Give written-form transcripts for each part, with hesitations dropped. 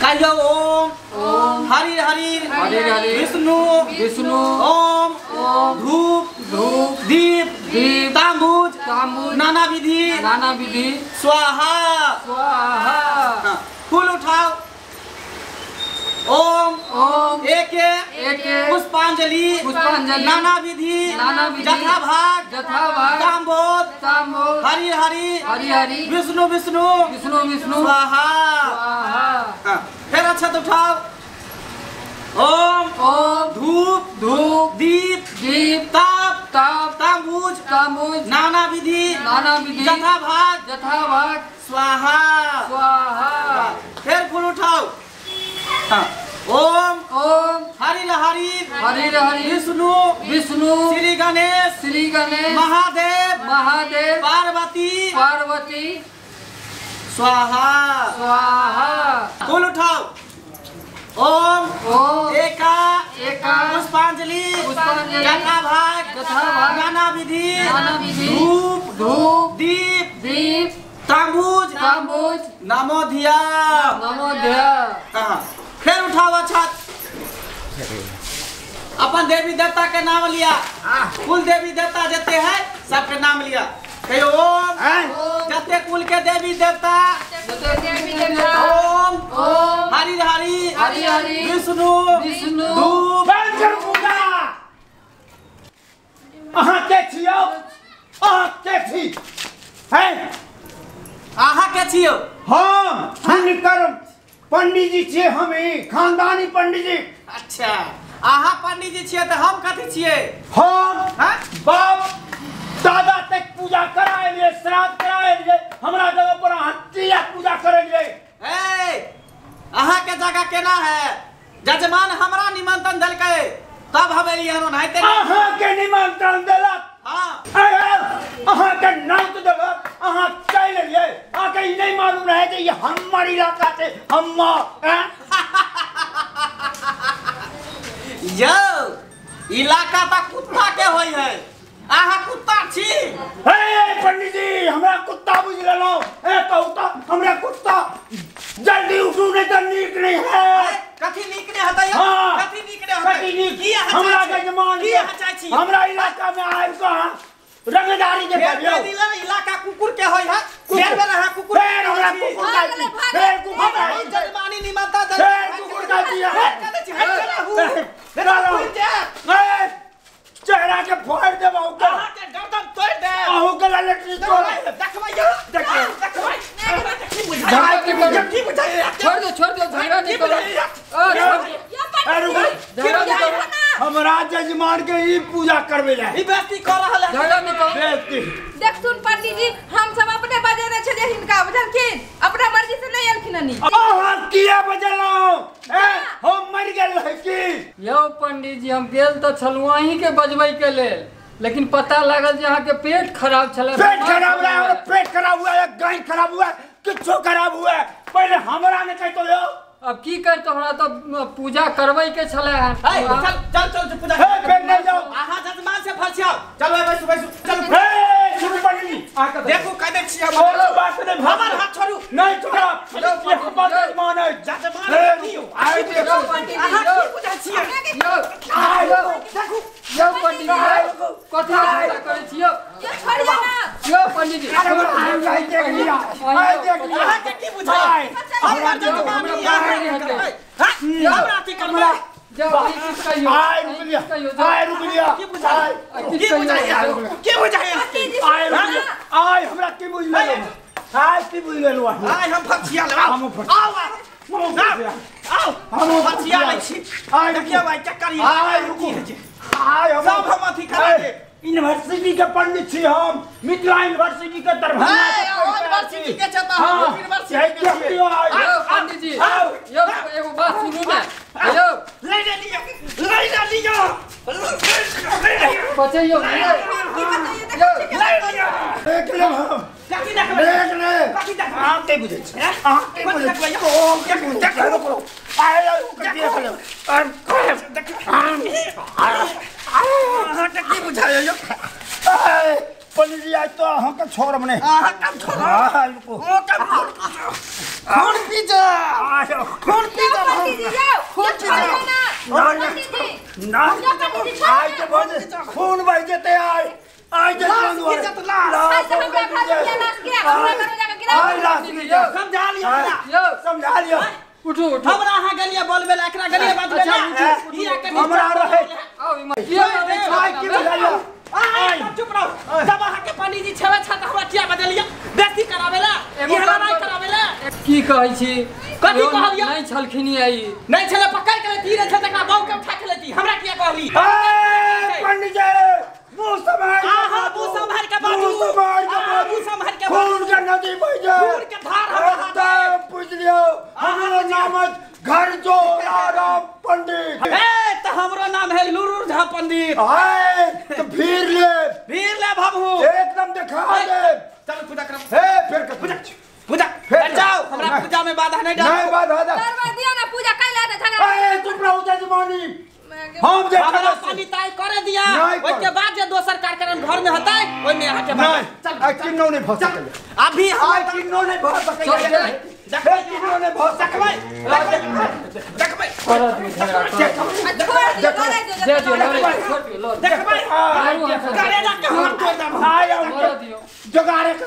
कहियो ओम ओम हरि हरि हरि हरि विष्णु विष्णु ओम ओम धूप धूप दीप दीप तांबूज तांबूज नाना विधि नाना विधि स्वाहा स्वाहा। हाँ, फूल उठाओ। ओम ओम एके एके पुष्पांजलि पुष्पांजलि नाना विधि जथा भाग तांबोद तांबोद हरि हरि हरि हरि विष्णु विष्णु विष्णु विष्णु स्वाहा स्वाहा। हाँ, फिर अक्षत उठाओ। ओम ओम धूप धूप दीप दीप ताप ताप तांबूज तांबूज नाना विधि जथा भाग स्वाहा स्वाहा। फिर फूल उठाओ। हाँ, ओम ओम हरि हरि हरि हरि विष्णु विष्णु श्री गणेश महादेव महादेव पार्वती पार्वती स्वाहा स्वाहा। फूल उठाओ। ओम ओम एका एका पुष्पांजलि पुष्पांजलि जथा भाग नाना विधि धूप धूप दीप दीप तांबूज तांबूज नमो धिया नमो धिया। हाँ, फिर उठाओ अक्षत। अपन देवी देवता के नाम लिया, कुल देवी देवता जते हैं सबके नाम लिया। कहियो ओम जते कुल के देवी देवता ओम ओम हरि हरि हरि हरि विष्णु विष्णु धूप पूजा। अहाँ के छियौ? अहाँ के छी? हैं? अहाँ के छियौ? हम हुनकर पंडित जी छियै, हम ही खानदानी पंडित जी। अच्छा, अहाँ पंडित जी छियै तऽ हम कथी छियै? हम बाप दादा तक पूजा कराएलियै, श्राद्ध कराएलियै, हमरा जगह पर अहाँ किया पूजा करेलियै? ए, अहाँ के जगह केना है? जजमान हमरा निमंत्रण देलकै तब हम एलियै हन, ओनाहिते अहाँ के निमंत्रण देलक? हाँ, अहाँ के नाम देलक, अहाँ चलि एलियै। अहाँके ई नहि मालूम रहै जे ई हमर इलाका छै, हमर। यौ इलाका तऽ कुत्ता के होइ है, अहाँ कुत्ता छी। हे पंडित जी, हमरा कुत्ता बुझि लेलहुँ? हे कहू तऽ हमरा कुत्ता। जल्दी उठू नहीं तऽ नीक नहीं है। कथी नीक नहीं हेतै? हाँ, कथी नीक नहीं हेतै? कथी नीक? हमरा जजमान की अहाँ चाहै छी? हमरा इलाका में आबि कऽ अहाँ रंगदारी के करियौ। इलाका कुकुर के होय है, बेर बेर अहाँ कुकुर। फेर हमरा कुकुर खाइ छी, फेर कुकुर खाइ छी। जजमानी निमंत्रण देलकै, फेर कुकुर खाइ छी। चेहरा के फोड़ देब अहूँ के, अहाँ के गर्दन तोड़ देब, अहूँ के ललटी तोड़ देखबै यौ, देखबै देखबै। की बुझाइ? छोड़ दो छोड़ दो, झगड़ा नहीं करो। झगड़ा नहीं करो। हमरा जजमान के ई पूजा करबे ले, ई बेइज्जती कर रहल है। झगड़ा नहीं करो, बेइज्जती। देख सुन पंडित जी, हम सब अपने बजेने छलियै हिनका, बुझलखिन? अपना मर्जी से नहीं एलखिन हनी। अहाँ किया बजेलहुँ? ए हम मरि गेल रही की? यौ पंडित जी, हम गेल तऽ छलहुँ अहीं के बजबै के लेल, लेकिन पता लागल जे अहाँ के पेट खराब छलै। पेट खराब रहा, पेट खराब हुआ, गाय खराब हुआ, किछो खराब हुआ, पहिले हमरा ने कहितो यौ। अब की करतो, हमरा तो पूजा करबै के छलै हन। चल चल चल पूजा। हे पेट नहीं जाओ, अहाँ जजमान से फसियाओ। चलो बैसू बैसू चलो। हे सुन पंडित जी, आके देखू कने छी हम। कोनो बात नहीं, हमर हाथ छोड़ू। नहीं छोड़ब, ये हमर जजमान है। जजमान की आइ देखू अहाँ की बुझै छियै? यौ देखू यौ पंडित जी, कथी झगड़ा करै छी यौ? यौ छोड़िए ना। यौ पंडित जी, अरे आइ देख लिया, आइ देख लिया। अहाँ के की बुझाइ? हमर जजमान हमरा की करबै? जाओ किछ कहियो। आइ रुक लिया, आइ रुक लिया। की बुझाइ? की बुझाइ? की बुझाइ? आइ रुक लिया, आइ हमरा की बुझ लेलहुँ? आइ की बुझ लेलहुँ? आइ हम फसिया लेब। हम आउ आउ, हम फसिया लै छी। आइ देखियौ आइ चक्कर। आइ रुकू, आइ हम सब हम अथी कराके। यूनिवर्सिटी के पंडित छी हम, मिथिला यूनिवर्सिटी के दरभंगा यूनिवर्सिटी के छै त हम यूनिवर्सिटी के छियै। यौ पंडित जी, यौ एगो बात सुनू ने। यौ ले ले लियो, ले ले लियो, बचैयौ। की बचैयौ? यौ देख ले हम, कथी देखबै? देख ले। कथी देखबै? अहाँ के बुझै छी? अहाँ के बुझै छी? ओ के बुझै छी? रुको, आइ देख ले। अहाँ के की बुझाइयो? आइ पंडित जी आज तो अहाँ के छोड़ब नहीं अहाँ के छोड़ब ओ के खून पी जा खून पी जा पंडित जी जाओ खून पी जा ना ना आज के भोज खून बह जेते आय आय जे लाश समझा लियो समझा लियो उठो उठो हमरा अहाँ गेलियै बोलबे ला एकरा गेलियै बाजबे ला हमरा रहे आओ इमा की बुझाइयो आय चुप रहो जब अहाँ के पंडित जी छेवे छ त हमरा किया बदलियो बेइज्जती करावेला ई लड़ाई करावेला की कहै छी कथी कहलियो नहीं छलखिन आई नहीं छले पकड़ के लेती रहे तकरा बहु के उठा के लेती हमरा किया कहली ए पंडित जी मुंह संभाल आहा मुंह संभाल के बाजू मुंह संभाल के बाजू मुंह संभाल के खून के नदी बह जाए खून के धार हमरा पूछ लियो हमरो नाम घर जो राम पंडित ए त हमरो नाम है लुरुर झा पंडित आए तो भीड़ ले बाबू एकदम दिखा दे चल पूजा करब हे फिर के पूजा पूजा जाओ हमरा पूजा में बाधा नहीं डालो नहीं बाधा करवा दियो ना पूजा कैला त झगड़ा ए चुप रहो जजमानी हम जे हमरा पंडिताई करे दिया ओइ के बाद जे दोसर कार्यक्रम घर में होतै ओइ में अहाँ के नहीं आ किन्नो नहीं भ सकले अभी आ किन्नो नहीं भ सकले देखबै किन्नो नहीं भ सकबै देखबै कर दियो छोड़ दियो दे दियो देखबै करे जा के हम तोड़ देब आय कर दियो जोगारे के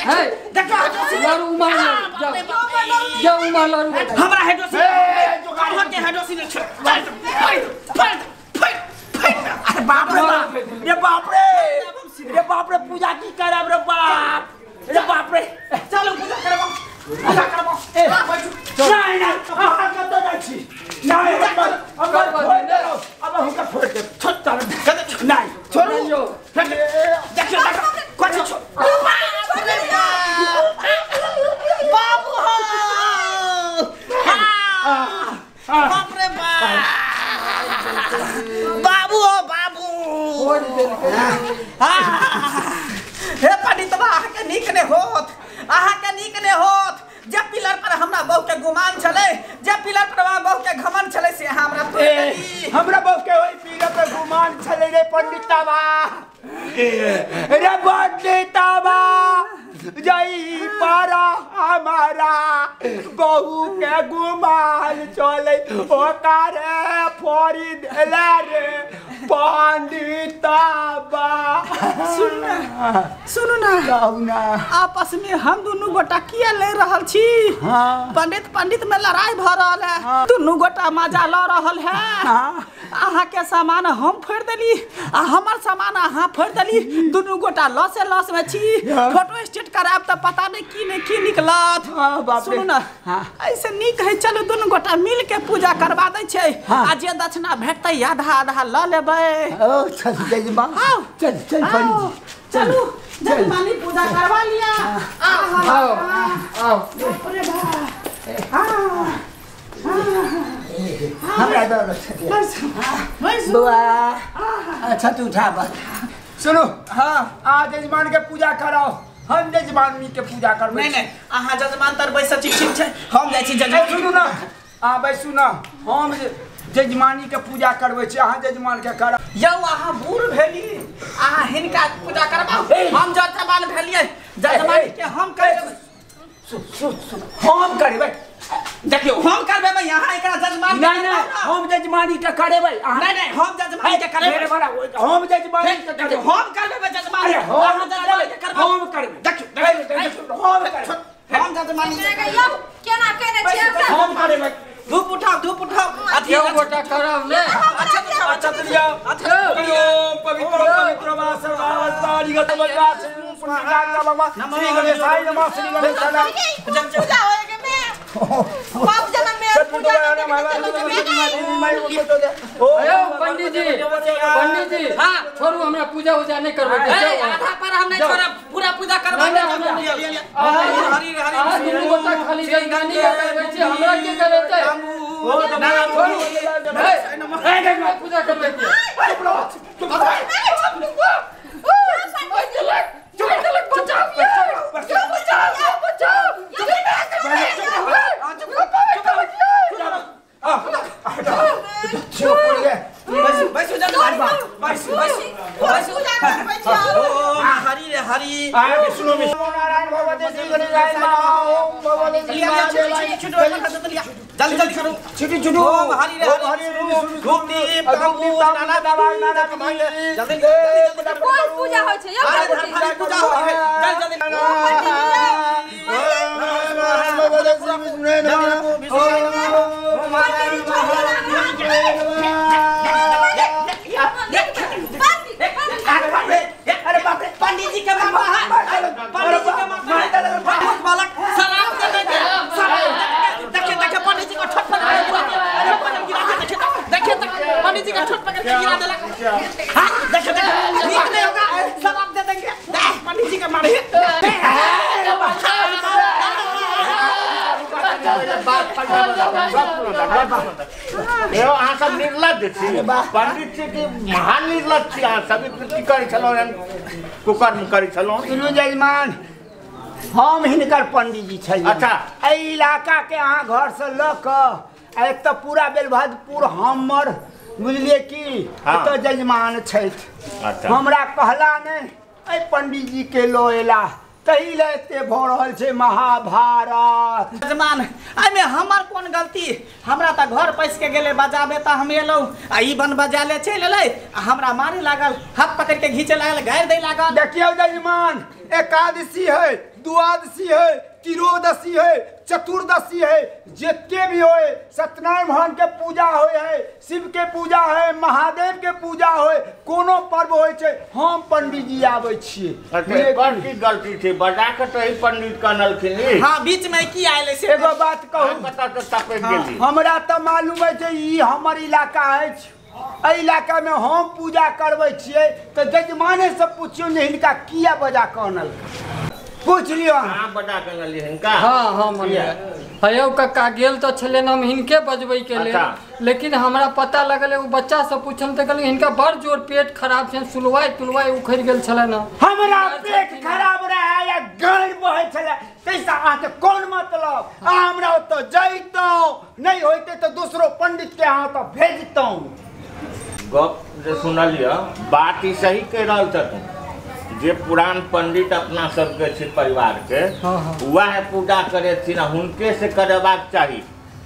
हे देखो लड़ू उमा जाओ जाओ उमा लड़ू हमरा हेडोसी जोगारे के हेडोसी ने छोड़ अरे बाप रे बाप रे बाप रे रे बाप रे पूजा की करब रे बाप रे बाप रे चलो पूजा करब पूजा करब ए नहीं नहीं अहाँ कतऽ जाइ छी नहीं हमर अब हुनका फोड़ देब छोड़ नहीं छोड़ू देखियो देखो कथी छोड़ बाबू हो बाप रे बाप बाबू हो बाबू हे पंडितबा अहाँ के नीक ने होत अहाँ के नीक ने होत जे पिलर पर हमरा बहु के गुमान छलै जे पिलर पर हमरा बहु के घमन छलै से हमरा तोड़ देली हमरा बहु के ओइ पिलर पर गुमान छलै रे पंडितबा रे पंडितबा जई पारा हमारा बहु के गुमान चले ओकारे फोड़ी देला रे पंडितबा सुन ना सुनू ना कहू ना आपस में हम दुनू गोटा किया ले रहल छी हाँ। पंडित पंडित में लड़ाई भ रहल है हाँ। दुनू गोटा मजा ल रहल है हाँ। अहाँ के सामान हम फोड़ देली आ हमर सामान अहाँ फोड़ देली दुनू गोटा लॉसे लॉस में छी हाँ। फोटो स्टेट करायब त पता नहीं की नहीं की निकलत हाँ, बाप रे। सुनू ना हाँ। ऐसे नीक है चलू दुनू गोटा मिल के पूजा करवा दै छै हाँ। आ जे दक्षिणा भेटतै आधा आधा ल लेबै ओ चल जजमा आओ। चल चल आओ, पंडित चलू जजमानी पूजा करवा लिया आओ आओ बाप रे बाप हाँ हमरा दौड़ बैसू। बुआ अच्छा तू उठा बस सुनो हाँ आ जजमान के पूजा कराओ हम जजमानी के पूजा करबै नहीं नहीं अहाँ जजमान तर बैस ठीक ठीक छै हम जाइ छी ए, जजमान सुनू ना आ बैसू ना हम जजमानी के पूजा करबै छी अहाँ जजमान के कराओ यौ अहाँ बूढ़ भेली अहाँ हिनका पूजा करबाउ हम जजमान भेलियै जजमानी के हम करबै हम करबै देखियौ हम करबै यहाँ एकरा जजमान के नहीं नहीं करबाउ ना। हम जजमानी के करेबै अहाँ नहीं नहीं हम जजमानी के करबै मेरे बड़ा हम जजमानी के देखियौ करबै हम करबै जजमानी अरे हम अहाँ जजमानी के करबाउ हम करबै देखियौ देखियौ हम करबै हम जजमानी के यौ केना केने छियै हम करबै धूप उठाओ धूप उठाओ अथी यौ गोटा करब ने अच्छा उठाओ अच्छा लिया अच्छा ओम पवित्र पवित्र वासवास्तारिगत वज्रास श्री गणेशाय नमः श्री गणेशाय नमः पूजा होय के में बाप जनम में पूजा यौ पंडित जी पंडित जी हाँ। छोड़ू हमरा पूजा उजा नहीं करबै के ए, जाओ आधा पर हम नहीं जाओ। छोड़ब पूरा पूजा करबै नहीं, नहीं, लिया लिया लिया अहाँ हरि हरि अहाँ दुनू गोटा खाली जजमानी के करबै छी हमरा के करेतै छोड़ू हे पूजा करबै के बैसू बैसू जजमान बैसू बैसू बैसू पूजा करबै छी हरि विष्णु विष्णु नारायण भगवते श्री गणेशाय नमः ओम भगवते श्री जल्दी जल्दी करो छिटी छुटू ओम हरि हरि धूप दीप नाना दवाई नाना जल्दी जल्दी कोन पूजा होय छै यौ हरि पूजा होय है जल्दी जल्दी भगवते श्री विष्णु नमः ओम अरे बाप रे पंडित जी के मामा है पंडित जी के मामा है बालक सलाम दे दे देखे देखे पंडित जी को ठोट पकड़ के अरे गिरा के देखे देखे पंडित जी का ठोट पकड़ के गिरा देला। हां देखे देखे नीक नहीं होगा सलाम दे देंगे पंडित जी के मारे। यो अहाँ सब निर्लज्ज छी पंडित छी कि महान निर्लज्ज छी अहाँ सब की करै छलहुँ कुकर्म करै छलहुँ। सुनू जजमान हम हिनकर पंडित जी छलियै। अच्छा एहि इलाका के अहाँ घर से लऽ कऽ एक तऽ पूरा बेलभद्रपुर हमर बुझलियै कि एतऽ जजमान छथि। हमरा कहला नहि एहि पंडित जी के लऽ अयला तही ले एते भऽ रहल छै महाभारत। जजमान एहिमे हमर कोन गलती हमरा तऽ घर पैस के गेलै बजाबे तऽ हम एलहुँ आ ई बन बजाले चलि एलै आ हमरा मारे लागल हाथ पकड़ के घीचे लागल गारि दै लागल। देखियौ जजमान एकादशी है द्वादशी है तिरोदशी है चतुर्दशी है जितने भी होए सत्यनारायण भगवान के पूजा होए है शिव के पूजा है महादेव के पूजा होए कोनो पर्व होए छै हम पंडित जी आबै छियै। की गलती छै बजा के तो पंडित कहलखिन। हां बीच में की आयल से एगो बात कहू कतऽ हमरा तऽ मालूम है जे ई हमर इलाका अछि एहि इलाका में हम पूजा करबै छियै तऽ जजमाने से पुछियौ ने हिनका किया बजा कऽ अनलकै पूछ लियो अहाँ बजा के अनलियै हिनका। हाँ हाँ हयौ कक्का गेल तऽ छलै हम हिनके बजबै के लेल लेकिन हमरा पता लगल एगो बच्चा से पूछल तऽ कहलक हिनका बड़ जोर पेट खराब छै सुलवाई तुलवाई उखड़ि गेल छलनि। हमरा पेट खराब रहे या गारि बहै छलै तैसँ अहाँके कोन मतलब अहाँ हमरा ओतऽ जैतहुँ नहि होइते तऽ दोसरो पंडित के अहाँ ओतऽ भेजतहुँ। गप जे सुनलियै बात ई सही कहि रहल छथुन जे पुरान पंडित अपना सबके छै परिवार के वएह पूजा करेथिन हुनके से करेबाक चाही।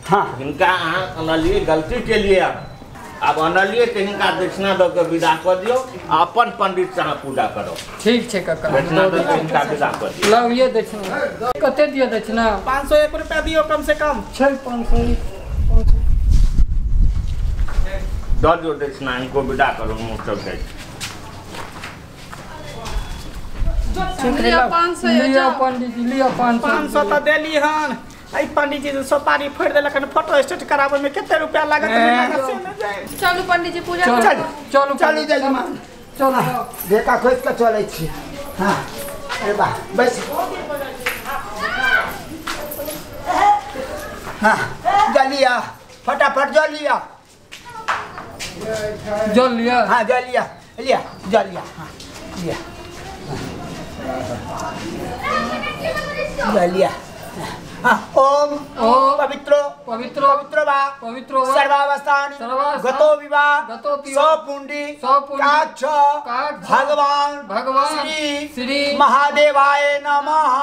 हाँ हिनका अहाँ अनलियै गलती के लिए आब अनलियै तऽ हिनका दक्षिणा दऽ के विदा कऽ दियौ आ अपन पंडित से अहाँ पूजा करो। ठीक छै कक्का दक्षिणा दऽ के हिनका विदा कऽ दियौ। लाउ ये दक्षिणा कते दिअ दक्षिणा 501 रुपया दियौ कम से कम छै 500 दऽ दियौ दक्षिणा हिनको विदा करू मुँह सब जाइ। लिअ 500 लिअ पंडित जी लिअ 500 तऽ देली हन एहि पंडित जी सोपारी फोड़ि देलक हन फोटो स्टेट कराबै में कते रुपया लागत से नहि जाय। चलू पंडित जी पूजा चलू चलू चलू जजमान चलू ढेका खोजि कऽ चलै छी। हाँ अरे वाह बैस हाँ जल लिअ फटाफट जल लिअ जल लिअ हाँ जल लिअ लिअ जल लिअ हाँ लिअ लिया हाँ ओम ओम पवित्रो पवित्रो पवित्रो वा पवित्रो वा सर्वावस्थानि गतो विवाह सपुंडी काक्ष भगवान भगवान श्री श्री महादेवाय नमः।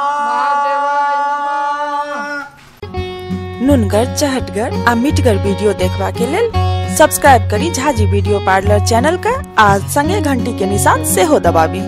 नुनगर चहटगर आ मिठगर वीडियो देखबा के लेल सब्सक्राइब करी झाजी वीडियो पार्लर चैनल का आ संगे घंटी के निशान सेहो दबाबी।